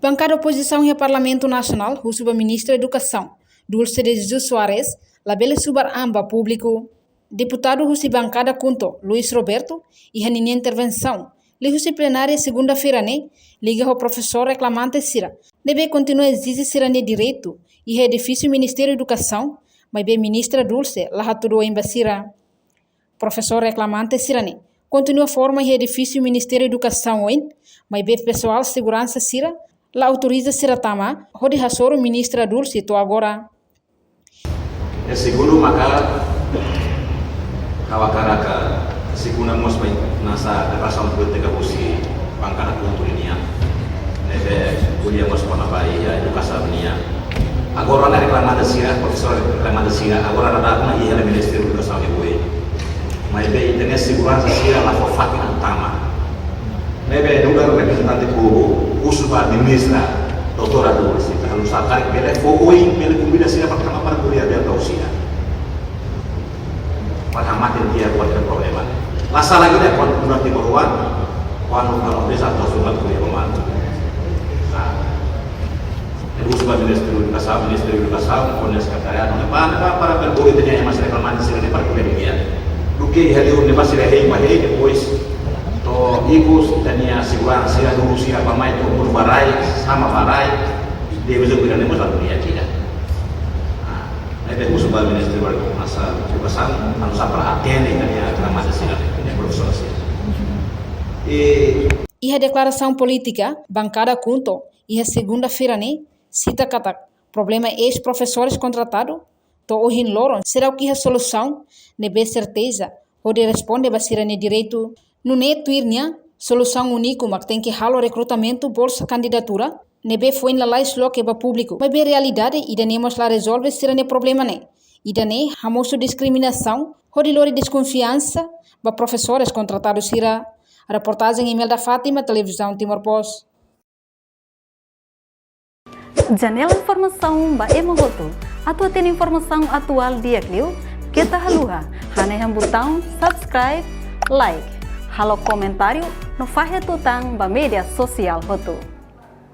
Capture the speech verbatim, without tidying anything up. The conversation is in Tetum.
Bankada opozisaun iha Parlamentu Nasionál husu ba Ministra Edukasaun, Dulce de Jesus Soares, labele subar an ba públiku. Deputadu husi bankada KHUNTO, Luis Roberto, iha ninia intervensaun liuhusi plenária segunda-feira ne'e, liga ho profesór reklamante sira ne'ebé kontinua ezije sira-nia direitu iha edifísiu Ministériu Edukasaun, maibé Ministra Dulce la hatudu oin ba sira. Profesór reklamante sira-ne'e kontinua forma iha edifísiu Ministériu Edukasaun oin, maibé pesoál seguransa sira la autoriza sira tama, hodi hasoru Ministra Dulce to'o agora. E segundu maka ha'u hakarak segunda mós mai nasa deklarasaun polítika husi bankada KHUNTO nian. Ne'ebé ko'alia mós kona-ba iha edukasaun nian. Agora ne'e reklamante sira, profesór reklamante sira, agora daudaun iha Ministériu Edukasaun de Bue. Maibé ita-nia seguransa sira la fó fatin atu tama. Ne'ebé nu'udar reprezentante povu, husu ba Ministra Doutora Dulce, ita haluha karik bele fó oin, bele konvida sira para tama para ko'alia abertu ho sira. Para hamate tiha kualkér problema. La sala ida kuandu nu'udar timoroan, kuandu kuandu bisa atau surat ko'alia ba malu. Nah, husu ba Ministériu Edukasaun, Ministériu Edukasaun, ho nia sekretariadu, ne'e ba, ne'e ba, para bele bolu ita-nia ema sira reklamante sira-ne'e para ko'alia didi'ak. Duké iha liur ne'e ba sira hein ba hein, depois to'o ikus ita-nia seguransa sira dulu sira ba mai to'o mundu ba rai, sama ba rai, depois o kira ne'e mós la ko'alia didi'ak. Nah, ne'ebé husu ba Ministériu Edukasaun, anu sa para atende ita-nia reklamante sira, ita-nia profesór sira. E Iha deklarasaun polítika, bankada KHUNTO iha segunda-feira ne'e sita katak problema eis-profesores kontratadu to'o ohin loron seidauk iha solusaun ne'ebé serteza hodi responde ba sira-nia direitu. Nune'e tuir nia, solusaun úniku mak tenke halo rekrutamentu bolsa kandidatura ne'ebé foin lalais loke ba públiku. Maibé realidade ida-ne'e mós la rezolve sira-nia problema ne'e. Ida-ne'e hamosu diskriminasaun hodi lori deskonfiansa ba profesores kontratadu sira. Reportajen Imelda Fátima, Televizaun Timor Post. Janela informasaun ba ema hotu. Atu hatene informasaun atuál di'ak liu, keta haluha hanehan butaun subscribe, like, halo komentáriu no fahe tutan ba média sosiál hotu.